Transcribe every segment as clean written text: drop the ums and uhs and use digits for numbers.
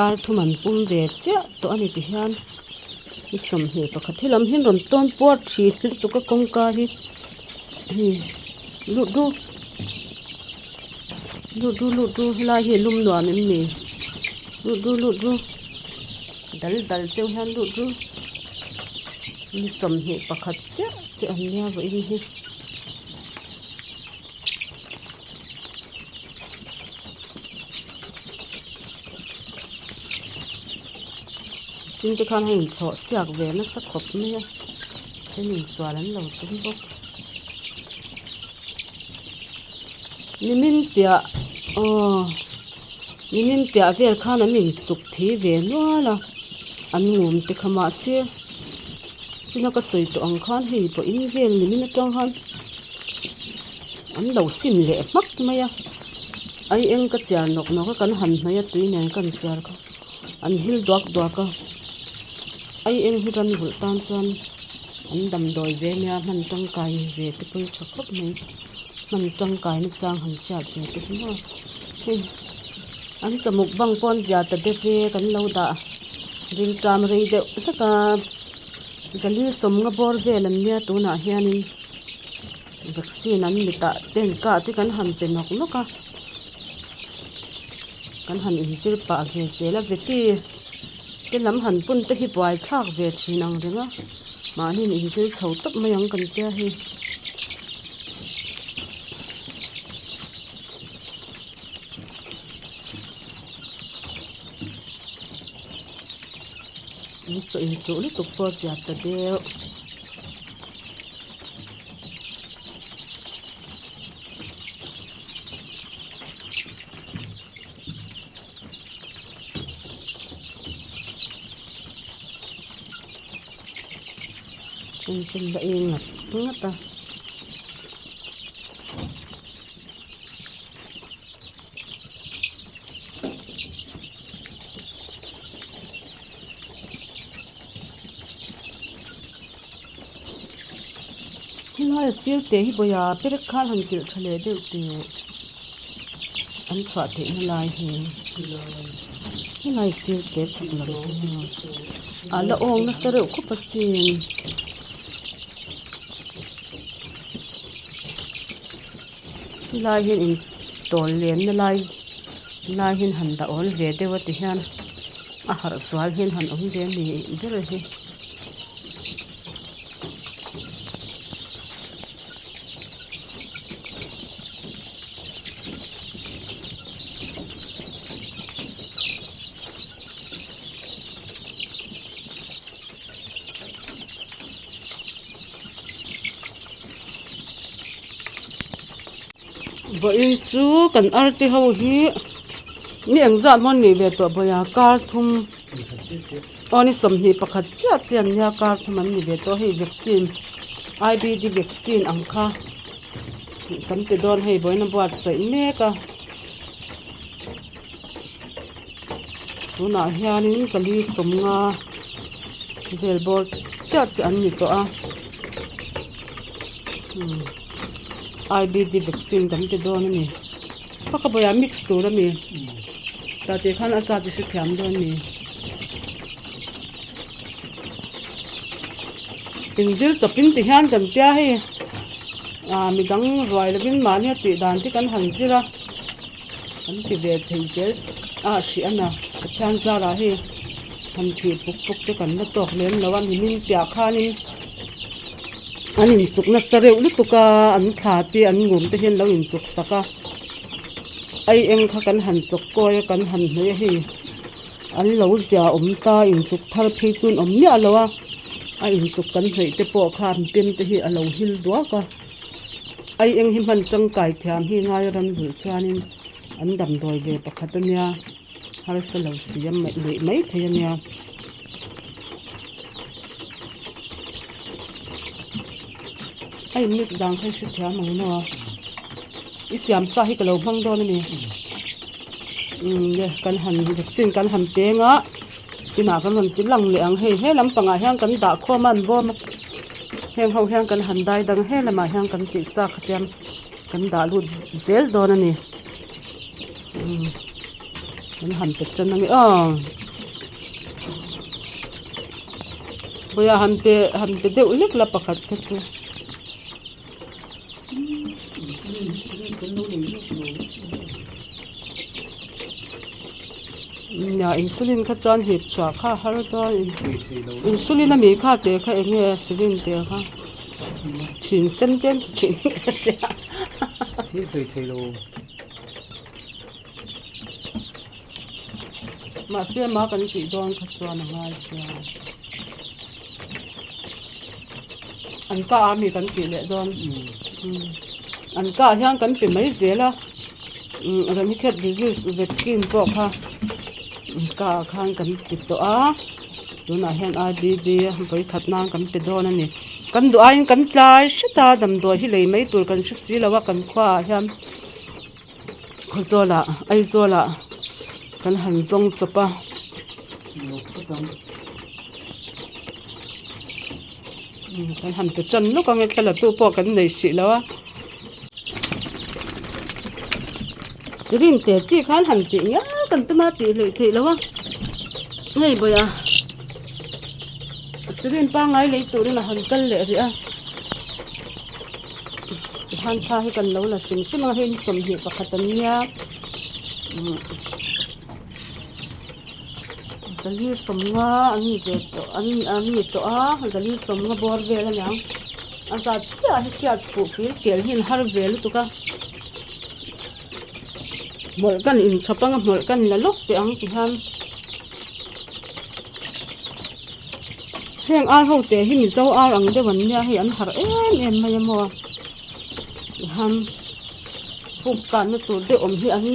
Kar thum an pum ve chiah tawh a ni ti hian ni 21 hi lam hian rawn tawn puar thin lutuk a kawngka hi hei lut ru lut ru lut ru helai hi a lum nuam em ni lut ru lut ru dal dal cheu hian lut ru ni 21 chiah chiah an nia vawiin hi. Tin te khan a inthlawh siak ve nasa khawp mai a then insual an lo tum bawk nimin piah aw nimin piah vel khan an inchuk thi ve nual a an ngum te kha mahse china ka sawi tawh ang khan hei pawh in vel nimin atang khan. An lo sim leh hmak mai a ai eng ka chiar nawk nawk a kan han hnaih a tui nen kan chiar kha an hil duak duak a ai eng hi ran vulh tan chuan an damdawi ve nia hman tangkai ve te pawh hi tha khawp mai hman tangkai na chang han hriat ve te hi maw hei an chawmuk bang pawh an zia ta deuh ve kan lo dah riltam rei deuh hlek a zali sawmnga bawr vel an nia tunah hianin. Vaccine an mitah ten kah te kan han pe nawk nawk a kan han inzir pah ve zel a veti te lam han pun te hi buai thlak ve thin ang reng a mahni in inzir chho tawp mai ang kan tia hei. In chaw inchuh lutuk pawh a ziat ta deuh. Then chu la eng ngat ngat a. Helai a sir teh hi bawih a perek khan han kilh tha leh deuh teh an chhuah theih na lai hi helai sir te chhak lam te hi a la awng nasa reuh khawp asin. Helai hian in tawl lenna lai lai hian han dah awl ve deuh a ti hian a harh zual hian han awm ve a ni ber hi. Vawiin chu kan arte ho hi ni engzat maw an nih ve tawh bawih a kar thum aw ni 21 chiah chiah an nia kar thum an ni ve tawh a hei vaccine I_B_D vaccine ang kha kan ti dawn hei vawiin a buatsaih mek a tunah hianin 450 vel bawr chiah chiah an ni tawh a I_B_D vaccine kan ti dawn a ni kha kha bawihah mix tur a ni tah tih khan a zat hi hrethiam dawn a ni inzir chawpin ti hian kan tia hei ah midang ruai lovin mahni a tih dan te kan han zir a. An ti ve thei zel a hrih a na Pathian zarah hei han thih puk puk te kan la tawk lem lo a nimin piah khanin an inchuk nasa reuh lutuk a an thla te an ngum te hian lo inchuk sak a ai eng kha kan han chawk kawi a kan han hnawih a hei an lo zia awm ta inchuk thar phei chu an awm miah lo a a inchuk kan hnawih te pawh kha an pem te hi a lo hil duak a. Ai eng hi hman tangkai thiam hi ngai ram vulh chuanin an damdawi ve pakhat a nia harsa lo siam neih mai thei a nia. A in mix dan kha i hrethiam ang maw a i siam sa hi ka lo hmang dawn a ni umm le kan han vaccine kan han peng a inah kan rawn ti lang leh ang hei he lampangah hian kan dah khawm a an bawm a. Heng ho hian kan han dai dang he lamah hian kan tih sa khatiang kan dah lut zel dawn a ni. Kan han pe tan ange aw Vawiah han pe han pe deuh hlek la pakhat kha chu. Nia insulin kha chuan hip chhuah kha a har dawn insulin ami kha teh kha eng nge syringe teh kha chhin sen te an ti thin ka hria. Mahse mah kan tih dawn kha chuan a ngai sia. An kah a mi kan tih leh dawn. An kah hian kan pe mai zel a. Ranikhet disease vaccine pawh kha an kah ah khan kan ti tawh a. Tunah hian I_B_D vawikhat nan kan pe dawn a ni. Kan duh aiin kan tlai hret a damdawi hi lei mai tur kan hre si lo a kan khuaah hian. Khawzawlah Aizawlah kan han zawng chawp a kan han pe tan lawk ang e thla la tu pawh kan nei hrih lo a syringe te chi khan han tih ngial kan tum a tih hleih theih loh a hei bawih a syringe pangngai lei turin a han kal leh rih a. Tikhan thla hi kan lo la hrim hrim a hei ni 21 an nia zali sawmnga an ni ve tawh an an ni tawh a zali sawmnga bawr vel a niang a zat chiah hi hriat fuh fir kel hi an har ve lutuk a hmawlh kan inchhawp anga hmawlh kan la lawk teh ang tihian. Heng ar ho te hi mizo ar ang deuh an nia hei an harh em em mai a maw tihian fuk kanna tur deuh awm hi an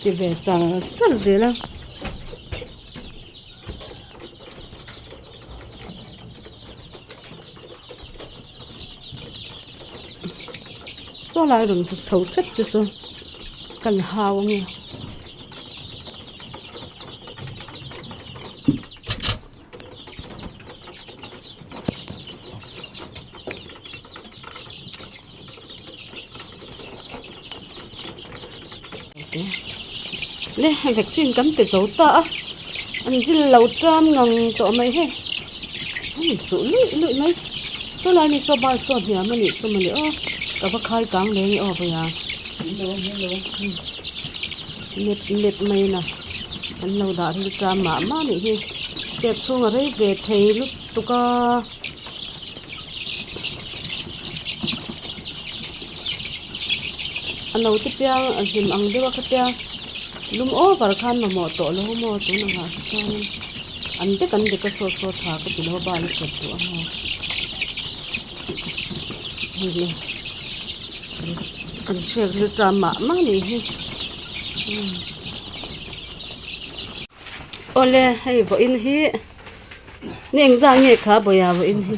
ti ve char char zel a. Saw lai rawn tla chho chat te chu kan hau ange. Le vaccine kan pe zo ta a an dil lo tan ngang tawh mai hei an inchuh luih luih mai saw lai mi saw bal saw hniam a nih chu mawle aw ka va khai kang leh nge aw vawiah. Mep mep mai na an lo dah ril ṭam mah mah anih hi pek chhung a rei ve thei lutuk a a naute piang a hlim ang deuh a khatia lum over khan mamawh tawh lo maw tun angah hi chuanin an dek an dek a saw saw tha ka ti lo a bal a chat duh ang a hei le. Kan hriat ril ṭam mah mah anih hi awle hei vawiin hi ni engzah nge kha bawia vawiin hi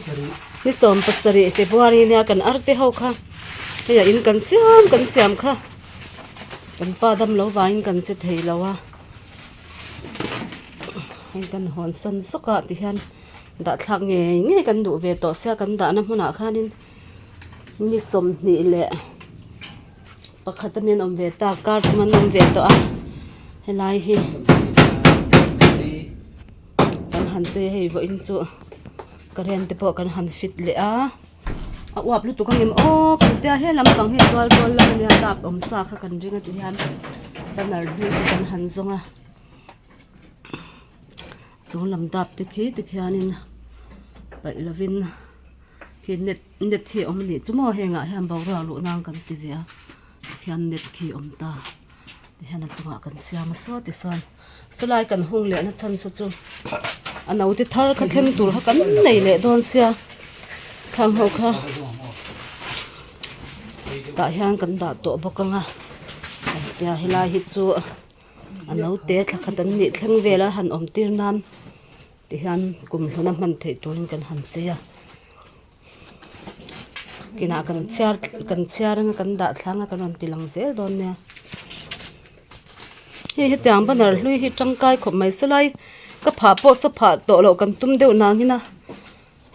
ni 17 February nia kan arte ho kha hei a in kan siam kan siam kha kan pa dam lo vangin kan che thei lo a hei kan hawn san zawk ah ti hian dah thlak ngei ngei kan duh ve tawh sia kan dahna hmunah khanin. Ni 21 a mi an awm ve ta kar thum an awm ve tawh a helai hi kan han chei hei vawiin chu current te pawh kan han fit leh a a uap lutuk ang em aw kan tia he lampang hi tual zawl lam ania tap awm sa kha kan ring a ti hian banner hlui te kan han zawng a chung lam dap te khi tikhianin paih lovin. Khi net net hi a awm a nih chu maw hengah hian boruak luh nan kan ti ve a tikhian net khi a awm ta tihian a chungah kan siam a saw tichuan sawlai kan hung leh na chhan saw chu a naute thar kha thleng tur kha kan nei leh dawn sia khang ho kha tah hian kan dah tawh bawk ang a tia helai hi chu a naute thla khat an nih thleng vel a han awm tir nan. Tihian kum hluna hman theih turin kan han chei a kinah kan chhiar kan chhiar anga kan dah thlang a kan rawn ti lang zel dawn nia hei hetiang banner hlui hi tangkai khawp mai sawlai ka phah pawh saw phah tawh loh kan tum deuh nangin a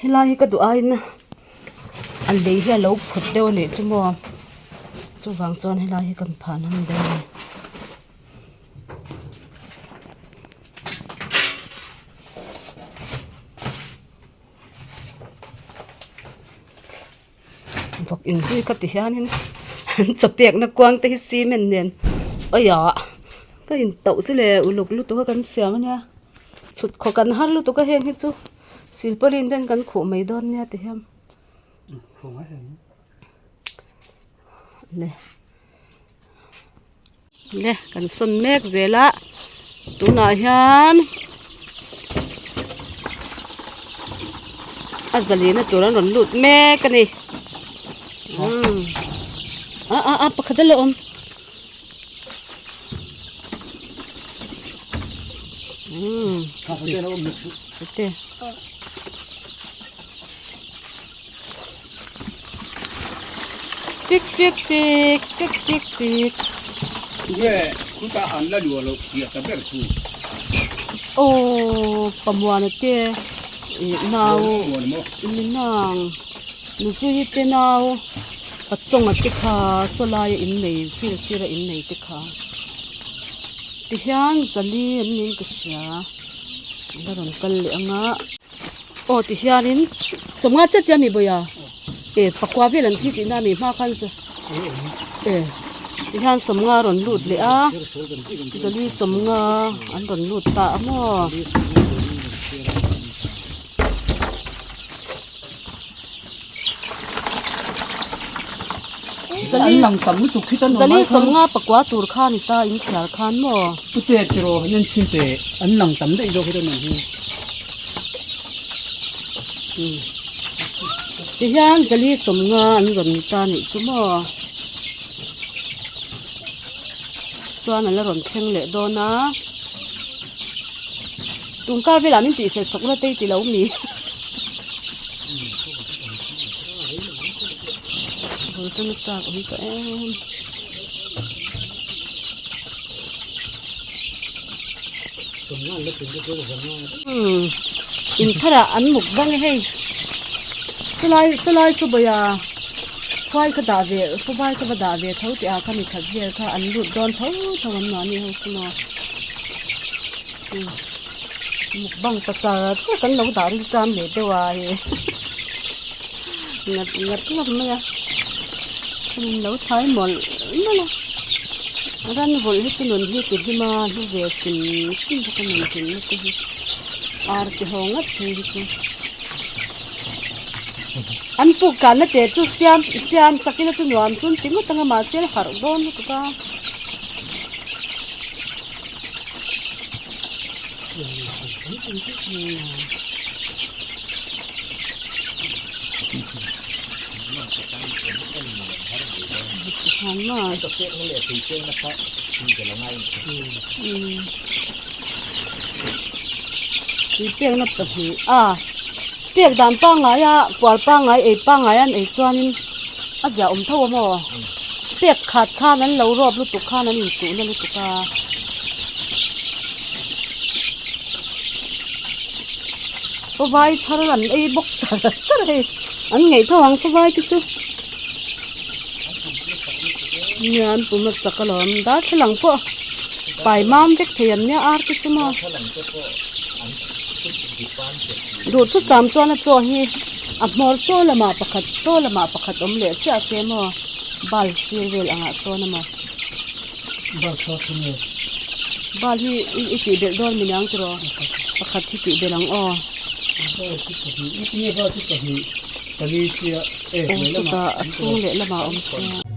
helai hi ka duh aiin a lei hi a lo phut deuh a nih chu maw chuvang chuan helai hi kan phah nan deuh a ni. Vawk inhlui kha ti hianin an chaw pekna kuang te hi cement nen awiah ka intauh chu le uluk lutuk a kan siam ania chhut khawk an har lutuk a heng hi chu silpauline ten kan khuh mai dawn nia ti hian le le kan sawn mek zel a tunah hian a zalina tur an rawn lut mek a ni umm a a a pakhat a la awm umm te. Chik chik chik chik chik chik. Nge khuta an la luah loh tih ta ber chu. Aw Pamuana te ih nau minang Nuzuii te nau Pachawnga te kha saw laia innei field sira innei te kha tihian zali an niin ka hria a rawn kal leh ang a. Aw ti hianin sawmnga chiah chiah mi bawiha e pakua vel an thi tihna mi hma khan e ti hian sawmnga a rawn lut leh a zali sawmnga an rawn lut ta a maw. Zali sawmnga pakua tur kha ni ta inchhiar khan maw. Pute tiraw an en chhin teh an lang tam daih zawk hi ta nun hi. Tihian zali sawmnga an rawn ni ta nih chu maw. Chuan a la rawn thleng leh dawn a. Tungkar velah min tihfel sak ula tei ti lo mi. Bul tana chak awm tawh em. Umm in tharah an muk bang e hei sawlai sawlai saw bawih a khuai ka dah ve fawvai ka va dah ve tho tih ah kha mi khat vel kha an lut dawn tho tho an mahni ho saw maw. Mukbang ta char char kan lo dah ril tan leh deuh a hei ngat ngat ngawt mai a chuan lo thai mawlh mawlh a ran vawlh hi chu nun hi ti hlim a hlu ve hrim hrim bawk a nun hlimna te hi ar te ho ngat phei hi chu an fuk kanna te chu siam siam sak ila chu nuam chu an ti ngawt ang a mahse a harh dawn lutuk a. Tui pekna pahnih a pek dan pangngai a puar pangngai ei pangngai an ei chuanin a ziah awm tho a maw. Pek khat khan an lo rawp lutuk khan an inchuh na lutuk a. Fawvai thar an ei bawk char char a hei an ngaih tho ang fawvai te chu. Nia an pum a chak alawm darthlalang pawh pai mam vek thei an nia ar te chu maw. Duhthusam chuan a chaw hi. A hmawr saw lamah pakhat saw lamah pakhat awm leh chiah se maw bal sir vel angah sawn a maw. Bal kha kha nge? Bal hi i tih belh dawn mi niang tiraw? Pakhat hi tih belh ang aw. Bal chu pahnih i tinge bal chu pahnih pali chiah e lehlamah a chhung lehlamah awm sia.